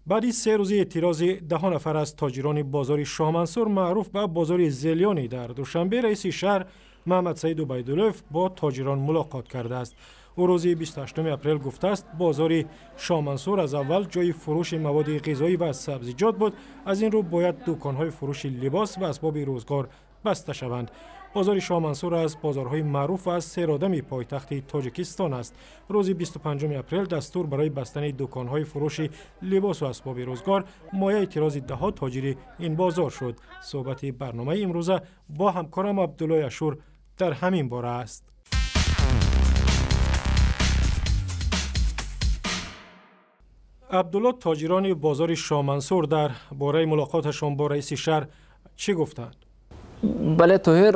Баъди 3 рӯзи эътирози даҳо нафар аз тоҷирони бозори Шоҳмансур, маъруф ба бозори Зелёнӣ дар Душанбе, раиси шаҳр Маҳмадсаид Убайдуллоев бо тоҷирон мулоқот кардааст. Ӯ рӯзи 28 апрел гуфтааст, бозори Шоҳмансур аз аввал ҷои фурӯши маводи ғизоӣ ва сабзиҷот буд, аз ин рӯ бояд дуконҳои фурӯши либос ва асбоби рӯзгор баста шаванд. Бозори Шоҳмансур аз бозорҳои маъруф ва серодами пойтахти Тоҷикистон аст. Рӯзи 25 апрел дастур барои бастани дуконҳои фурӯши либосу асбоби рӯзгор мояи эътирози даҳо тоҷири ин бозор шуд. Суҳбати барномаи имрӯза бо ҳамкорам Абдуллои Ашур дар ҳамин бора аст. Абдулло, тоҷирони бозори Шоҳмансур дар бораи мулоқоташон бо раиси шаҳр чӣ гуфтанд? Бале, Тоҳир,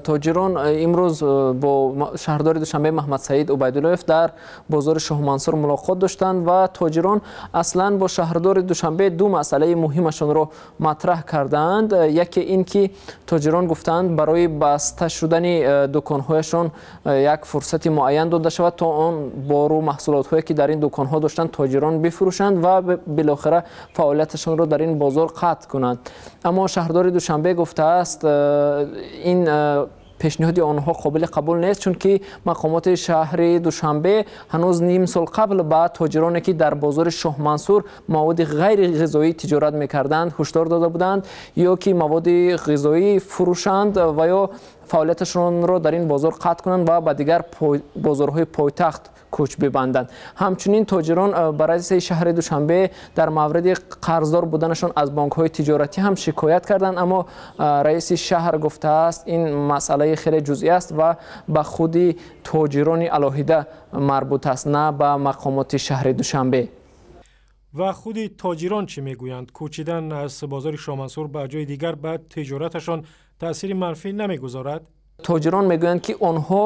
тоҷирон имрӯз бо шаҳрдори Душанбе Маҳмадсаид Убайдуллоев дар бозори Шоҳмансур мулоқот доштанд ва тоҷирон аслан бо шаҳрдори Душанбе ду масъалаи муҳимашонро матраҳ кардаанд. Яке ин ки тоҷирон гуфтаанд, барои баста шудани дуконҳояшон як фурсати муайян дода шавад, то он бору маҳсулотҳое ки дар ин дуконҳо доштанд тоҷирон бифурӯшанд ва билохира фаъолияташонро дар ин бозор қатъ кунанд. Аммо шаҳрдори Душанбе гуфтааст, ин пешниҳоди онҳо қобили қабул нест, чунки мақомоти шаҳри Душанбе ҳанӯз ним сол қабл ба тоҷироне ки дар бозори Шоҳмансур маводи ғайриғизоӣ тиҷорат мекарданд ҳушдор дода буданд, ё ки маводи ғизоӣ фурӯшанд ва ё фаъолияташонро дар ин бозор қатъ кунанд ва ба дигар бозорҳои пойтахт кӯч бибанданд. Ҳамчунин тоҷирон ба раиси шаҳри Душанбе дар мавриди қарздор буданашон аз бонкҳои тиҷоратӣ ҳам шикоят карданд, аммо раиси шаҳр гуфтааст, ин масъалаи хеле ҷузъӣ аст ва ба худи тоҷирони алоҳида марбут аст, на ба мақомоти шаҳри Душанбе. Ва худи тоҷирон чӣ мегӯянд? Кӯчидан аз бозори Шоҳмансур ба ҷои дигар ба тиҷораташон таъсири манфӣ намегузорад? Тоҷирон мегӯянд, ки онҳо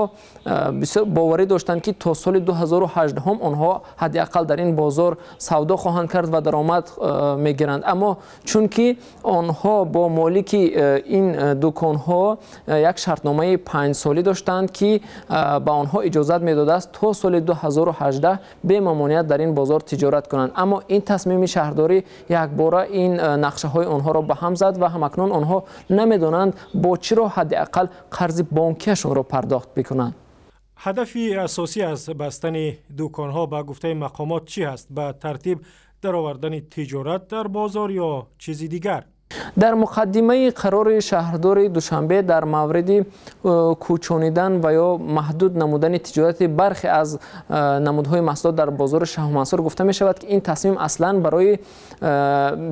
бисёр боварӣ доштанд, ки то соли 2018 онҳо ҳадди ақал дар ин бозор савдо хоҳанд кард ва даромад мегиранд. Аммо чунки онҳо бо молики ин дуконҳо як шартномаи 5-солӣ доштанд, ки ба онҳо иҷозат медодааст то соли 2018 бемамоният дар ин бозор тиҷорат кунанд. Аммо ин тасмими шаҳрдорӣ якбора ин нақшаҳои онҳоро ба ҳам зад ва ҳамакнун онҳо намедонанд бо чӣ роҳ ҳадди ақал қарзи бонкиашонро пардохт бикунанд. Ҳадафи асосӣ аз бастани дуконҳо ба гуфтаи мақомот чӣ ҳаст? Ба тартиб даровардани тиҷорат дар бозор ё чизи дигар? Дар муқаддимаи қарори шаҳрдори Душанбе дар мавриди кӯчонидан ва ё маҳдуд намудани тиҷорати бархе аз намудҳои маҳсулот дар бозори Шоҳмансур гуфта мешавад, ки ин тасмим аслан барои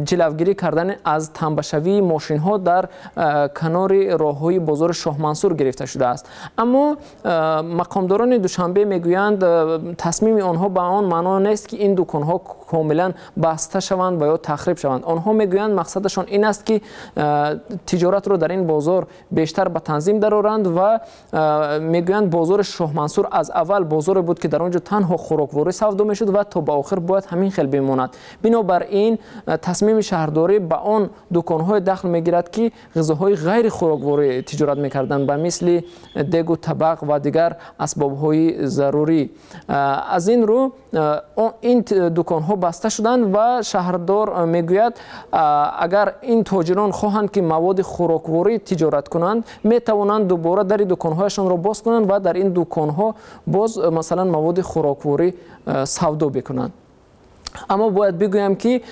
ҷилавгирӣ кардан аз тамбашавии мошинҳо дар канори роҳҳои бозори Шоҳмансур гирифта шудааст. Аммо мақомдорони Душанбе мегӯянд, тасмими онҳо ба он маъно нест, ки ин дуконҳо комилан баста шаванд ва ё тахриб шаванд. Онҳо мегӯянд, мақсадашон ин аст, ки тиҷоратро дар ин бозор бештар ба танзим дароранд ва мегӯянд, бозори Шоҳмансур аз аввал бозоре буд, ки дар он ҷо танҳо хӯрокворӣ савдо мешуд ва то ба охир бояд ҳамин хел бимонад. Бинобар ин тасмими шаҳрдорӣ ба он дуконҳое дахл мегирад, ки ғизоҳои ғайрихӯрокворӣ тиҷорат мекарданд, ба мисли дегу табақ ва дигар асбобҳои зарурӣ. Аз ин рӯ ин дуконҳо баста шуданд ва шаҳрдор мегӯяд, агар ин тоҷирон хоҳанд, ки маводи хӯрокворӣ тиҷорат кунанд, метавонанд дубора дари дуконҳояшонро боз кунанд ва дар ин дуконҳо боз масалан маводи хӯрокворӣ савдо бикунанд. Аммо бояд бигӯям, ки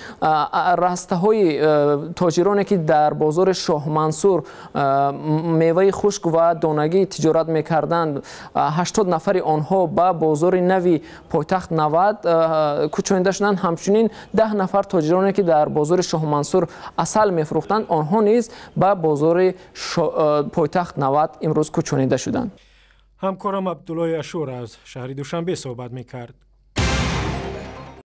растаҳои тоҷироне, ки дар бозори Шоҳмансур меваи хушк ва донагӣ тиҷорат мекарданд, 80 нафари онҳо ба бозори нави пойтахт 90 кӯчонида шуданд. Ҳамчунин 10 нафар тоҷироне, ки дар бозори Шоҳмансур асал мефурӯхтанд, онҳо низ ба бозори пойтахт 90 имрӯз кӯчонида шуданд. Ҳамкорам Абдуллои Ашур аз шаҳри Душанбе суҳбат мекард.